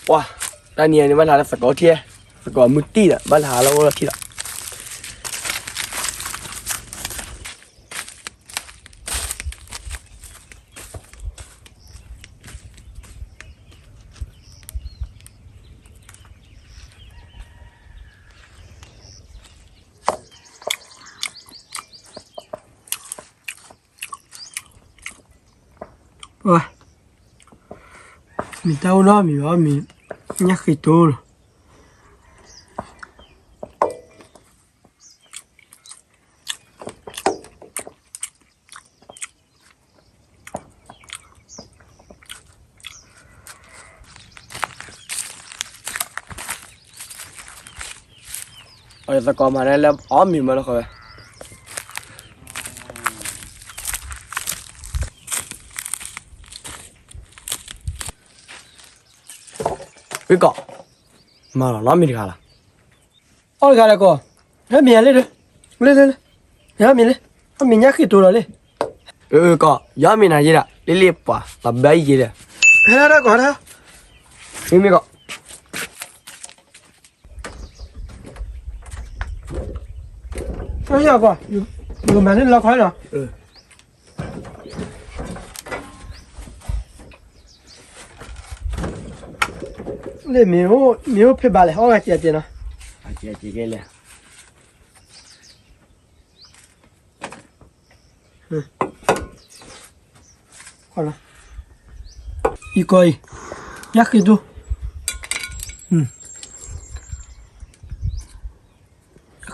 ပှၤ, တၢ်နံၤအံၤန့ၣ် ဘၣ်တဟးလၢသကိးထံၣ်, သကိးမုၢ်တံၢ်ဒီး ဘၣ်တဟးလၢအအိၣ်လီၤထံၣ်လီၤ. ပှၤ, မ့ၢ်တၢ်အိၣ်နီတမံၤဘၣ်, မ့ၢ်ညၣ်ဃ့တိလီၤ. အသကိးမၤဒ်လဲၣ် အီၣ်မ့ၤမးလၢဃီဝဲ. ဝံကိး, မၤလီၤနီတမံၤတဂၤလီၤ. အီၣ်တဂၤလၢကိး, ဟဲမ့ၢ်ယၤလၢဒီး, လၢလၢလၢ, ဟဲမ့ၢ်လၢ, အီၣ်မ့ၢ်ညၣ်ဃ့တိလီၤလၢ. ကိး, ယအီၣ်မ့ၢ်နၤယဲဒၣ်, လ့လ့ပှၤ, လီၤဘၣ်ယဲဒၣ်. ဟဲဒၣ်ကိးဒၣ်, မ့မ့ၢ်ကိး အၢ ယၤကွၢ်, ယမၤန့ၢ်လီခီလီၤ. လၢမ့ၢ်အိၣ်ဖဲဘၣ်လဲၣ်, အီၣ်ဂၤစဲးစဲးနီၤ. အံၤကိးအံၤ, ညၣ်ဃ့တိ, ညၣ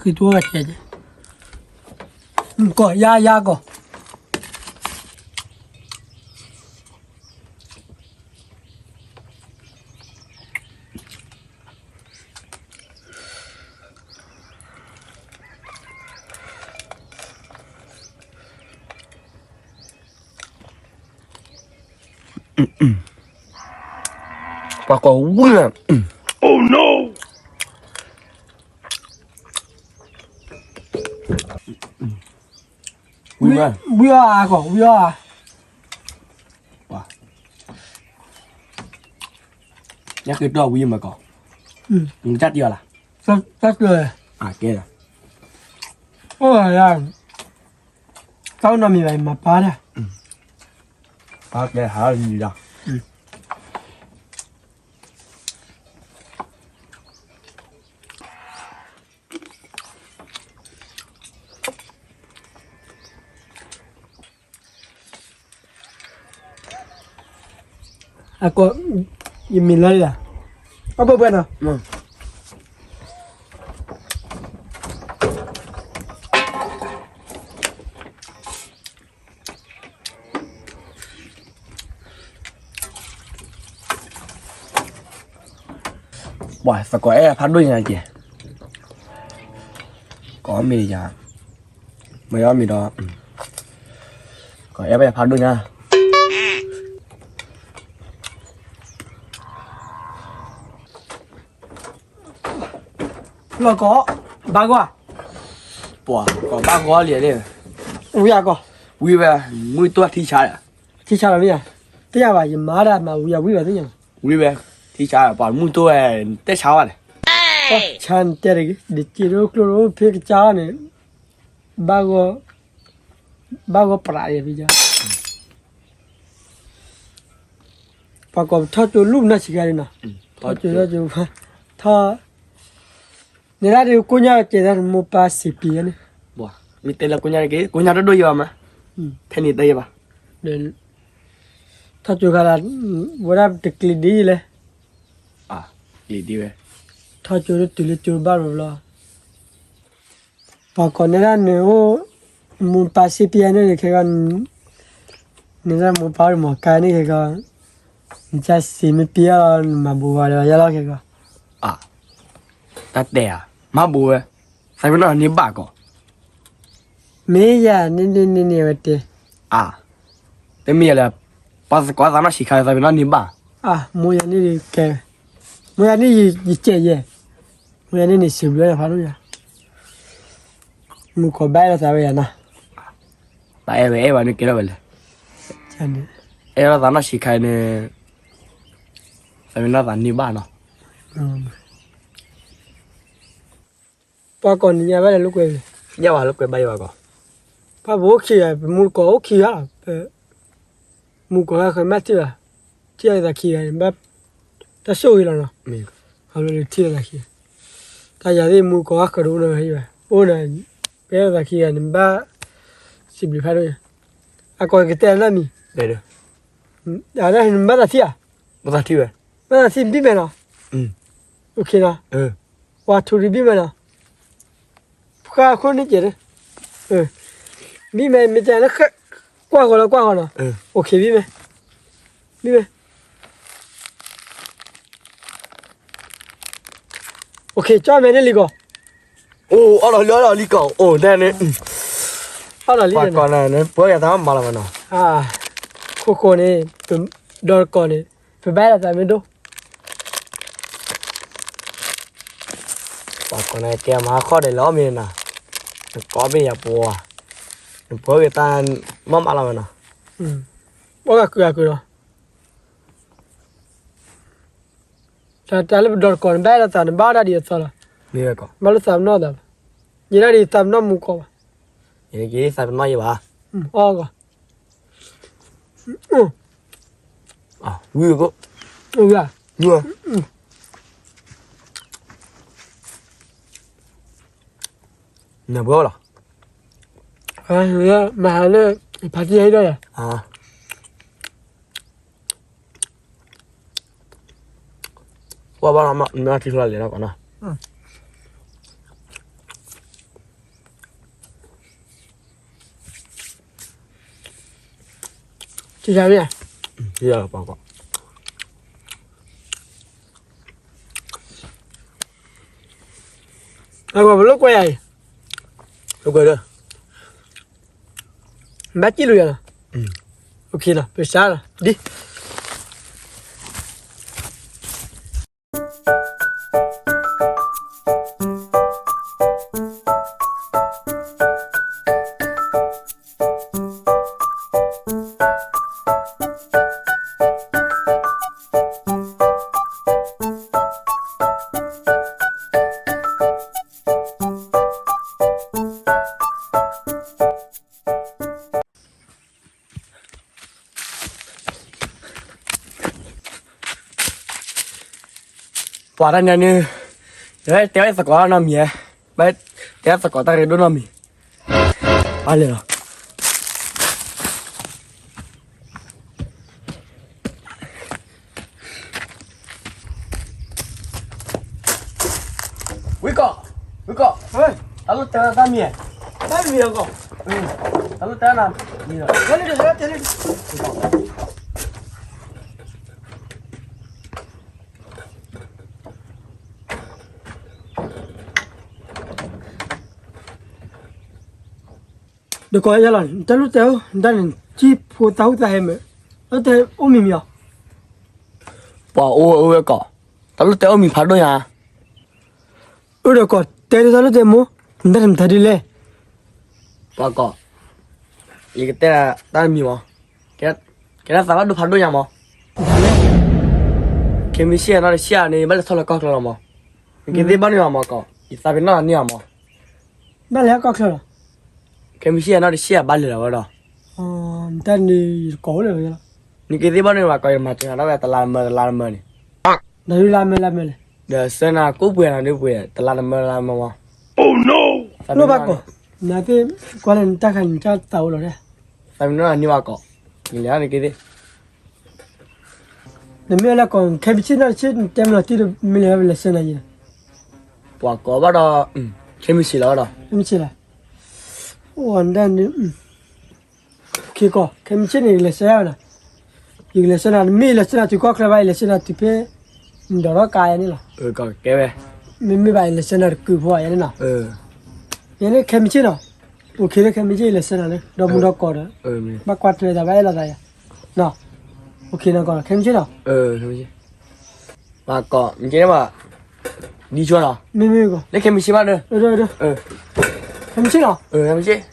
်ဃ့တိဂၤစဲးစဲး, ကိး ယၤယၤကိး. ပှၤကိးဝံၤလီၤ. Oh no! ဝံၤ, ဝံၤအီၤဧါကိး, ဝံၤအီၤဧါ. ပှၤ, ညၣ်ဃ့တိဝံၤမးကိး, နတၢ်တံၢ်အီၤလီၤ. တၢ်တံၢ်, အကဲလီၤ. အိၣ်ယၤ, တၢ်အိၣ်နီတမံၤဘၣ် ယမၤပာ်တၢ်, ပာ်ကဲဟးလီၤ. အကိး, ယမံၤလၢယၤ, အဘၣ်ဘၣ်နီၤ. ပှၤသကိးအဲၣ်ဖးဒိၣ်ညါက့ၤ, ကိးမ့ၢ်ယၤ, မ့ၢ်အီၣ်မ့ၤဒီး, ကိးအဲၣ်ဖးဒိၣ်ညါ. လီၤကိး, ဘၣ်ဂီၢ်, ပှၤကိးဘၣ်ဂီၢ်လံန့ၣ်, ဝံၤအကိး, ဝံၤဝဲ, မုၢ်တိၢ်ထံဆါဒီး, ထံဆါလီၤမ့ၢ်ဧါ, တယၤဘၣ် ယမၤဒၣ်မၤဝံၤအဝံၤဘၣ်သ့ၣ်ညါ, ဝံၤဝဲ, ထံဆါ ပှၤမုၢ်တိၢ်ဝဲ, တဲဆါဝဲလဲၣ်, ဆါနတဲတဂ့ၤ, ဒ်စ့ဒိၣ်ကျိဒိၣ်ဖဲကစၢ်န့ၣ်, ဘၣ်ဂီၢ်, ဘၣ်ဂီၢ်ပြးယဖဲကစၢ် ပှၤကိးပထီၣ်ကၠိလူၢ်ပနီၢ်ဆံးခါန့ၣ်နီၤ, ထီၣ်ကၠိထီၣ်ကၠိ, ထီၣ်, န့ၣ်ဒၣ်ဒီးကိညၢ်ကဲၤဒၣ်မိၢ်ပၢ်စံးပံၤန့ၣ်, မ့ၢ်တဲလၢကိညၢ်တက့ၢ် ကိညၢ်တဒိၣ်ယၤမး, ဖဲန့ၣ်တဲယၤဘၣ်, ထီၣ်ကၠိခါလၢ, ဝဲဒၣ်တကျံၤဒ်လဲၣ်, ကျံၤဒ်ဝဲ, ထီၣ်ကၠိတတုၤလၢကၠိဘၣ်ဘျီဘျီ ပှၤကိးန့ၢ်ဒၣ်နအိၣ်, မိၢ်ပၢ်စံးပံၤန့ၣ်ခဲကီ, န့ၣ်ဒၣ်မိၢ်ပၢ်အိၣ်မၤကါန့ၣ်ခဲကီ, နစံးမ့ၢ်ပံၤအီၤလီၤ နမၤဘူးဝဲလၢယလီၢ်ခဲကီ, တၢ်တဲဧါ, မၤဘူးဝဲ, သးပ့ၤနီၣ်န့ၢ်ဘၣ်ကီး, မ့ၢ်ယၤန့ၣ်န့ၣ်န့ၣ်ဝဲတဲ, တမ့ၢ်ယၤလၢ, ပှၤသကိးသးနီၢ်ဆံးခါ သးပ့ၤနီၣ်န့ၢ်ဘၣ်, မိၢ်ယၤန့ၣ်ကဲ, မိၢ်ယၤန့ၣ်ယကဲယဲ, မိၢ်ယၤန့ၣ်န့ၣ်စံးဘျုးဖးဒိၣ်ညါ မုၢ်ကီၤဘၣ်အဲၣ်လိာ်သးဝဲယၤနီၤ, ဘၣ်အဲၣ်ဝဲအဲၣ်ဝဲန့ၣ်ကဲထီၣ်ဝဲလဲၣ်, အဲၣ်လိာ်သးနီၢ်ဆံးခါန့ၣ်, သးမ့ၢ်နီၢ်သးန့ၢ်ဘၣ်နီၤ. ပှၤကိးနံၤညါဘၣ်လဲၣ်လိာ်ကွဲ, ယဲၢ်ဝဲလိာ်ကွဲဘၣ်ယဲၢ်ဝဲကီး, ပှၤပအိၣ်ခံဂၤ ပမူတကိးအိၣ်ခံဂၤလီၤ, ပမူကိးဂၤဃၢၤမ့ၢ်ထံၣ်ဘၣ်, ထံၣ်အသးခံဂၤန့ၣ် ဘၣ်တၢ်ဆိၣ်ဂ့ၤလီၤနီၤ, ခီဖျိလၢထံၣ်အသးခံဂၤ, တၢ်ယၤသ့ၣ်မူကိးဂၤဃၢၤတအိၣ်နီၤ, ပအိၣ်န့ၣ် ပအဲၣ်သးခံဂၤန့ၣ် ဘၣ်စံးဘျုးဖးဒိၣ်ညါ, အကိးကတဲနီတမံၤ, နဘၣ်သးထံၣ်ဧါ, ဘၣ်သးထံၣ်ဝဲ, ဘၣ်သးထံၣ်ဘံၣ်မဲာ်နီၤ, ပှၤထူရံဘံၣ်မဲာ်နီၤ, ဃၣ်ခိၣ်န့ၣ်ကဲး, ဘံၣ်မဲာ်မ့ၢ်တၢ်လၢ ကွၢ်ဃီၤလီၤကွၢ်ဃီၤနီၤ, အိၣ်ခ့ဘံၣ်မဲာ်, ဘံၣ်မဲာ်, အိၣ်ခ့ကၠီမဲာ်န့ၣ်လံကီး, အိၣ်အီၣ်လီၤလံအီၣ်လီၤလံကီး, အိၣ်ဒ်န့ၣ်, အီၣ်လီၤလံ, ပှၤကိးနၤန့ၣ် ပဝဲယၤတၢ်မၤလီၤဝဲနီၤ, ခိၣ်ဃိန့ၣ်, ဒီးတကိးန့ၣ်, ပဘၣ်အဲၣ်ဒိးသးမ့ၢ်ဒိၣ် ပှၤကိးနၤတဲမၤဟါခီဒီးလၢအီၣ်မ့ၤနၤ, နကိးမ့ၢ်ယၤပှၤ, နပှၤဂ့ၤတၢ်မၤမၤလီၤဝဲနီၤ, ပှၤဂၤကုာ်ဂၤကုာ်လီၤ, တၢ်လၢပဒီတကိးန့ၣ် ဘၣ်အဲၣ်ဒိးသးန့ၣ် ဘၣ်အီၣ်တၢ်ဒ်အသီလီၤ, ဘၣ်လၢသးပနီၣ်သးဘၣ်, ယဲဒၣ်ဒ်သးပနီၣ်မူကိးဘၣ်, ယဲသးပနီၣ်ယဲဘၣ်, အီၣ်ကီး ဝံၤ, ဝံၤ, နဘၣ်လီၤ, မၤဟါလၢ ဖါတံၢ်ဟဲဒီးယၤ, ကွၢ်ဘၣ်လီၤမး မ့ၢ်ထံၣ်ဖျါလဲၣ်နီၤကီးနီၤ, ထံၣ်ယၤမ့ၢ်, ထံၣ်ယၤလီၤပှၤကိး, အဂီၢ်ပလိာ်ကွဲယၤအံၤ, လိာ်ကွဲဒီး, ဘၣ်စံၣ်လိာ်ယၤလီၤ, အိၣ်ခ့လီၤ ပစၢ်လီၤ ဒ် ပှၤတၢ်ညါန့ၣ်, ယဘၣ်တဲဘၣ်သကိးနီတမံၤ, ဘၣ်တဲဘၣ်သကိးတၢ်ရ့ဒိၣ်နီတမံၤ, ဘၣ်လဲၤလီၤ. ဝံကီး, ဝံကီး, တၢ်လိၣ်တဲတၢ်မံၤ, တၢ်မံၤအကီး, တၢ်လိၣ်တဲနၤ, မံၤလီၤ, ဒီးကိးယၤလီၤ, တၢ်လိၣ်တဲအိၣ် နတၢ်န့ၣ် ကံၢ်ဖိသးဟူသးဟဲမ့ၢ်, တၢ်လိၣ်တဲအိၣ်မံၤမံၤအီၤ, ပှၤအိၣ်အိၣ်ဝဲကီး, တၢ်လိၣ်တဲအိၣ်မံၤဖးဒိၣ်ညါ, အိၣ်ဒီးကိးတဲတၢ်လိၣ်တဲမ့ၢ်, နတၢ်န့ၣ်မတၤဒ်လဲၣ်, ပှၤကိး, ယကတဲတၢ်တမံၤမး, ကဲဒၣ်သးဘၣ်ဒိဖးဒိၣ်ညါမး, ခဲမုၢ်ဆ့ၣ်နီၢ်တဆံၣ်ဧါန့ၣ် ဘၣ်လဲၤထီၣ်လၢကီၢ်ချၢလီၤမး, နကသ့ၣ်ဘၣ်န့ၢ်ဘၣ်မးကီး, ယသးပ့ၤနီၣ်န့ၢ်အီၤမး, ဘၣ်လဲၤကီၢ်ချၢလီၤ, ခဲမုၢ်ဆ့ၣ်နီၢ်တဆံၣ်ဧါဘၣ်လဲၤလီၤဝဲဒီး, တၢ်န့ၣ်ယတကိးအိၣ်လၢၤဝဲလီၤ, နကသ့ၣ်ဘၣ်န့ၢ်ဘၣ်ကီး ယမၤစၢၤနၤဒၣ်ဝဲတလါတမၢတလါတမၢန့ၣ်, ဒီးလါမၢလါမၢလဲၣ်, ဒီးဆၢနၤကိးပှဲၤနၤဒ်ပှဲၤ တလါတမၢတလါတမၢမး, လိၣ်ဘၣ်ကိး, နသ့ၣ်ကွၢ်လၢနတၢ်ခါန့ၣ် နတၢ်သးအိၣ်လီၤဒၣ်, သးပ့ၤနီၣ်န့ၢ်ဘၣ်ကီး, ယလဲၤနကသ့ၣ် နမ့ၢ်လၢကိး ခဲမုၢ်ဆ့ၣ်နီၢ်တဆံၣ် နတဲမ့ၢ်လီၤတံၢ်ဒီး မ့ၢ်လဲၤဝဲလဲၤဆှၢနၤယံၤလီၤ, ပှၤကိးဘၣ်ဒီး, ခဲမုၢ်ဆ့ၣ်လီၤဒီး, ခဲမုၢ်ဆ့ၣ်လီၤ, အိၣ်ဒၣ်န့ၣ်, ခဲကိး ခဲမုၢ်ဆ့ၣ်န့ၣ် ယကလဲၤဆှၢနၤ, ယကလဲၤဆှၢနၤ နမ့ၢ်လဲၤဆှၢနၤတုၤကီၢ်ချၢဘၣ် ယလဲၤဆှၢနၤတုၤဖဲ, နဒိးထီၣ်ကါယၤန့ၣ်လီၤ, မ့မ့ၢ်ဘၣ်ယလဲၤဆှၢနၤတကုးဖိယၤန့ၣ်လီၤ, ယဲန့ၣ်ခဲမုၢ်ဆ့ၣ်နီၤ, အိၣ်ခ့လၢခဲမုၢ်ဆ့ၣ်ယလဲၤဆှၢနၤလၢ ဒီမုၢ်ဒီကိးဒီး, ဘၣ်ကွၢ်ထွဲသးဘၣ်အဲၣ်လိာ်သးယၤ, အိၣ်ခ့နီၤကိး ခဲမုၢ်ဆ့ၣ်နီၤ, ပှၤကိး မ့ၢ်ကဲဘၣ်, ဒ်ဆိနီၤ, မ့မ့ၢ်ကိး လၢခဲမုၢ်ဆ့ၣ်ဘၣ်ဒီး, ခဲမုၢ်ဆ့ၣ်နီၤ, ခဲမုၢ်ဆ့ၣ်, ခဲမုၢ်ဆ့ၣ် ခဲမုၢ်ဆ့ၣ်နီၤ,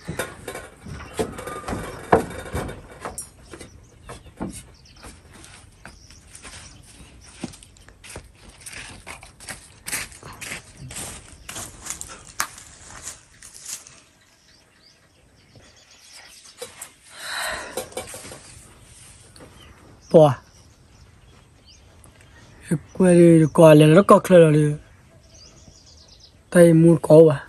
ပှၤ ကွဲးဒီးတကိးလဲၤလီၤလၢကီၢ်ချၢလီၤဒီး တၢ်အံၤမူတကိးအိၣ်ဘၣ်.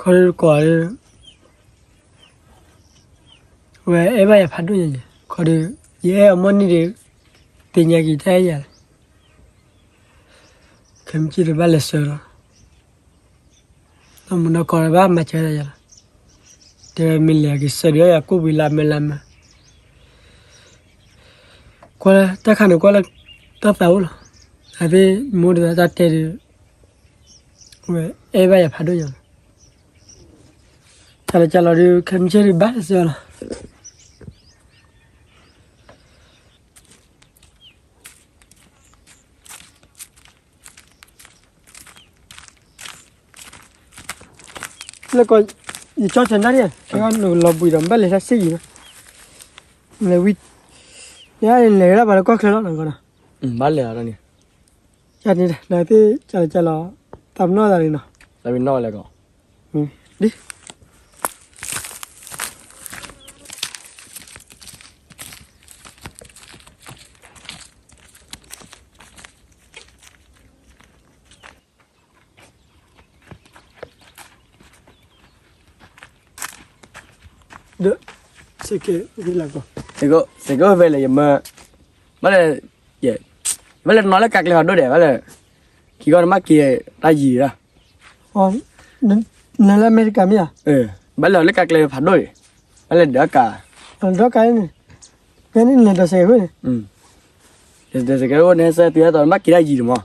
ခီဒီးတကိးဒီး ဝဲအဲၣ်ဘၣ်ယၤဖးဒိၣ်ညါန့ၣ် ခီဒီး ယအဲၣ်အီၤမ့ၢ်န့ၢ်ဒီး သ့ၣ်ညါက့ၤတၢ်အဲၣ်ယၤလီၤ. ခဲမုၢ်ဆ့ၣ်ဒီးဘၣ်လဲၤဆှၢလီၤ. နီၢ်မုၢ်နီၢ်ကီၢ်ဒီးဘၣ်မၤစၢၤယၤလီၤ. တဲဝဲမ့ၢ်လဲၤက့ၤဆှၢဒီးယၤကိၣ်ပှ့ၤလၢအမဲာ်လၢအမဲာ် ကွၢ်လၢတၢ်ခါန့ၣ်ကွၢ်လၢတၢ်သးအိၣ်လီၤ. အသ့ၣ်မိၢ်ဒီးတၢ်တဲဒီး ဝဲအဲၣ်ဘၣ်ယၤဖးဒိၣ်ညါလီၤ. ကၢ်လီၤကၢ်လီၤဒီး ခဲမုၢ်ဆ့ၣ်ဒီးဘၣ်လၢဆှၢလီၤ. လၢကီၢ် ယကၠီဆၢနၣ်ရံၣ် ခဲကီၢ်နလီၤဘှံးဒီး ဘၣ်လဲၤတၢ်စ့ၢ်ကီးနီၤ. လဲၤဝံၤ ယလဲၤဝဲဒၣ်ပှၤလၢကီၢ်ချၢလီၤနီၤကီးနီၤ. ဘၣ်လဲၤလီၤန့ၣ် ယန့ၣ် နသ့ၣ်ကၢ်လီၤကၢ်လီၤ သးပနီၣ်သးလံနီၤ. သးပနီၣ်လဲၤကီး ဒ် ဒီး စ့ၢ်ကီး စ့ၢ်ကီးဖဲလဲၣ် ယမၢ ဘၣ်လဲၣ် ယဘၣ်လဲၤတနီၤလၢကးကျဲဖးဒိၣ်ဒဲး ဘၣ်လဲၣ် ခံခီနမၢ်က့ၤတၢ်ယံၤဒီး နလဲၤလၢအမဲရကၤမ့ၢ်ဧါ. ဘၣ်လဲၤလၢကးကျဲဖးဒိၣ်ဒဲး ဘၣ်လဲၤဒၢးကး ဒၢးကးန့ၣ် ဖဲန့ၣ်နလဲၤဒီးစဲးကဲးန့ၣ် ဒီးစဲးကဲးန့ၣ် နဟဲစဲးတုၤဟဲသိးနမၢ်က့ၤတၢ်ယံၤန့ၣ်မး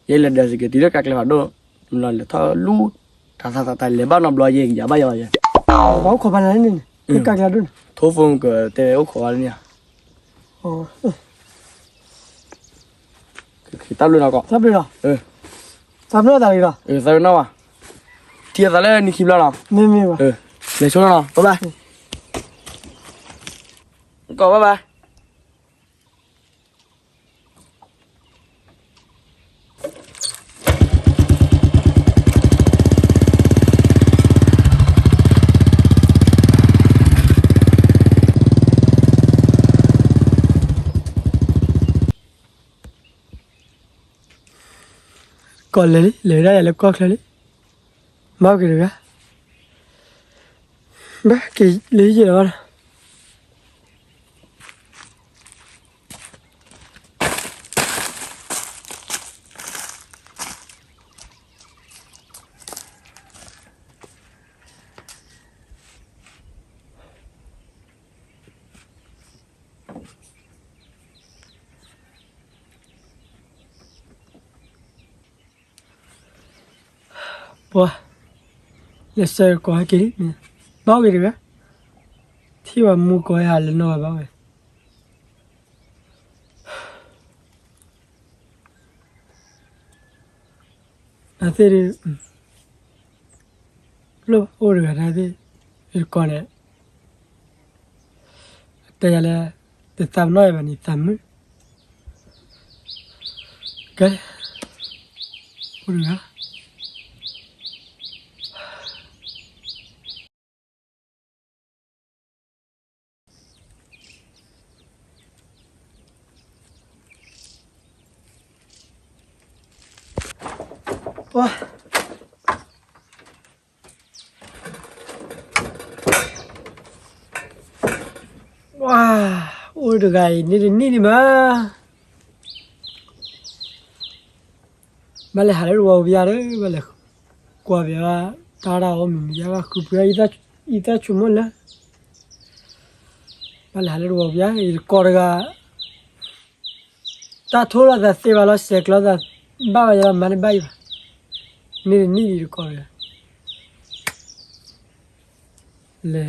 ယလဲၤဒီးစဲးကဲးတုၤလၢကးကျဲဖးဒိၣ် မ့ၢ်လီၤလဲၤထီၣ်လူၤ တၢ်သးသးတၢ်လဲၤဘၣ်နီတဘျီယဲ ယၤဘၣ်ယၤဘၣ်ယဲ ပှၤအိၣ်ခိးဖးလဲၣ်န့ၣ် လၢကးကျဲဖးဒိၣ်န့ၣ် ထိၣ်ဖိကတဲအိၣ်ခိးဖးလဲၣ်န့ၣ် တၢ်ဘျုးနီၤကီး တၢ်ဘျုးလီၤ သးပနီၣ်သးလံလီၤ သးပနီၣ်ဘၣ် ထံၣ်သးလၢနံၤခံဘျီလီၤ မ့မ့ၢ်ဘၣ် လဲၤဆိနီၤ bye bye ကီး bye bye ကီးလဲၤလံ လဲၤဝဲဒၣ်ယၤလၢကီၢ်ချၢလံ ဘၣ်က့ၤတဂၤ ဘၣ်က့ၤလၢယဲၢ်လီၤဘၣ်လီၤ ပှၤ လဲၤဆှၢကိးဟဲက့ၤလံ ဘၣ်ဂ့ၤတဂၤ ထံၣ်ဝဲမူကိးဟဲဟးလၢနီၢ်ဝဲဘၣ်ဝဲ နသ့ၣ်ဒုး လိၣ်အိၣ်တဂၤနသ့ၣ် ယတကိးန့ၣ် တဲယၤလၢ တသးပနီၣ်ယၤဘၣ်န့ၣ် သးမုာ် ကဲ အိၣ်တဂၤ ပှၤ ပှၤ အိၣ်တဂၤအံၤ န့ၣ်တနံၣ်ဒံးမး ဘၣ်လဲၤဟးလၢတဝီပယါဒီး ဘၣ်လဲၤကွၢ်ပယါ တၢ်တၢ်အိၣ်မုာ်မုာ်ယါဘၣ်ဃုပှဲၤ ယသးဆိကမိၣ်လၢ ဘၣ်လဲၤဟးလၢတဝီပယါ ယတကိးတဂၤ တၢ်ထိၣ်လီၤသးသ့ဘၣ်လီၤ စဲးကျီသး ဘၣ်ဘၣ်ယါဘၣ်မၤန့ၢ်ဘၣ်ယါဘၣ် န့ၣ်တနံၣ်ဒံးတကိးတဂၤ လဲၤ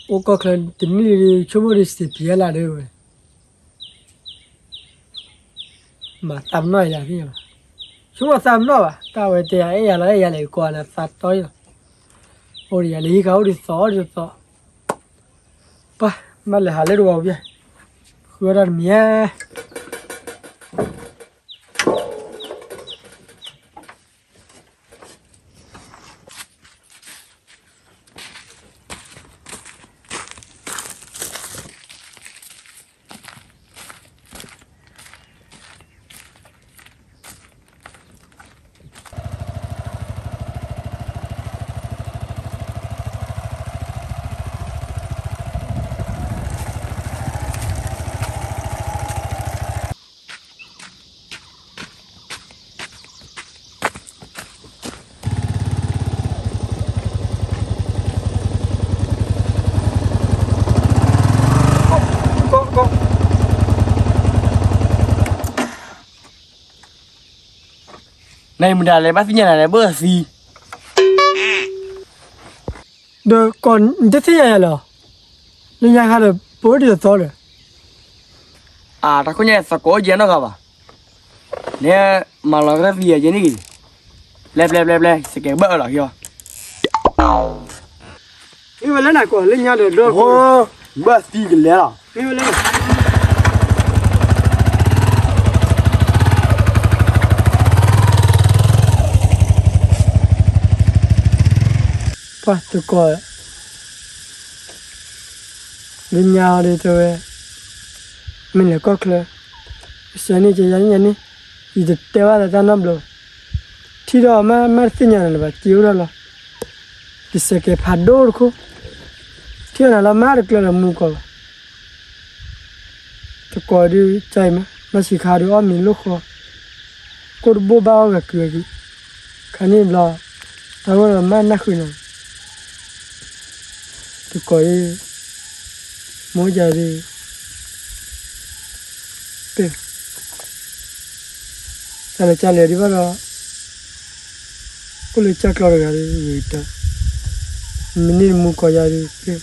အိၣ်ကီၢ်ချၢတနံၣ်ဒံး ဆိကမိၣ်ဒံးစံးပယဲလၢဒ်ဝဲ မၤသးပနီၣ်ယၤသ့ၣ်ညါဘၣ် ဆိကမိၣ်သးပနီၣ်ဘၣ် တၢ်ဝဲတဲယၤ အဲၣ်ယၤလီၤ အဲၣ်ယၤလဲၣ် ကိးနၤသးတီယီၤ အိၣ်ဒံးယၤလၢဟံၣ်ဃာ်အိၣ်ဒံးသီအီၣ်ဒံးသီ ပှၤ ဘၣ်လဲၤဟးလၢတဝီပယါ ဃုအီၣ်တၢ်တမံၤဧါ ပှၤ နအံၤမတၤလဲၣ် ဘၣ်သ့ၣ်ညါနၤလဲၣ် ဘၣ်သံ ဒီးကီး နတသ့ၣ်ညါယၤလီၤ. လၢညါခါဒီး ပအိၣ်ဒ်သိးသိးဒီး အတၢ်ခိၣ်ညါသကိးအိၣ်ကဲနီတဂၤဘၣ်. နမၤလီၤကရၢၢ်သံယၤကဲန့ၣ်ဂ့ၤ, ပျဲပျဲပျဲပျဲ စကဲးဘၣ်အၢလီၤဟံၣ်အီၤ. မ့ၢ်ဝဲလၢနၤကီး လၢညါဒီးဒီး ဘၣ်သံကလဲၤလီၤ. မ့ၢ်ဝဲလၢ ပှၤသကိး လၢညါအီၤဒီးတဲဝဲ မ့ၢ်လဲၤကီၢ်ချၢ, ကစၢ်န့ၣ်ကဲယၤန့ၣ်ယၤန့ၣ်, ယတတဲဘၣ်လၢတၢ်နီတဘျီဘၣ်. ထံၣ်ဒီးမး မးတသ့ၣ်ညါနၤလၢၤဘၣ် စ့အိၣ်ထီၣ်လီၤ. ယစဲးကဲးဖးဒိၣ်တခိၣ်, ထံၣ်နၤလီၤမးတကျၢၢ်ဒီးမူကီးဘၣ်. သကိးဒုးကါအံၤမး မၤဆံးခါဒုးအီၣ်မ့ၤလိၣ်ဃီ, ကိၢ်တဘိၣ်ဘၣ်အီၣ်ဂၤကုၤဂၤကုၤ, ခါန့ၣ်ဘျီ တၢ်ဂိၢ်ဒီးမးနၢ်ဃုာ်နၤ, သကိးအံၤ မိၢ်ယၤဒုး ပ့ၢ်, တၢ်လဲၤကၢ်လဲၤဒံးဘၣ်ဒီး အိၣ်လၢကၢ်ကျီတဂၤဒီး ဂ့ၤတၢ်, မ့ၢ်န့ၢ်တမူကီးယၤဒုး ပ့ၢ်,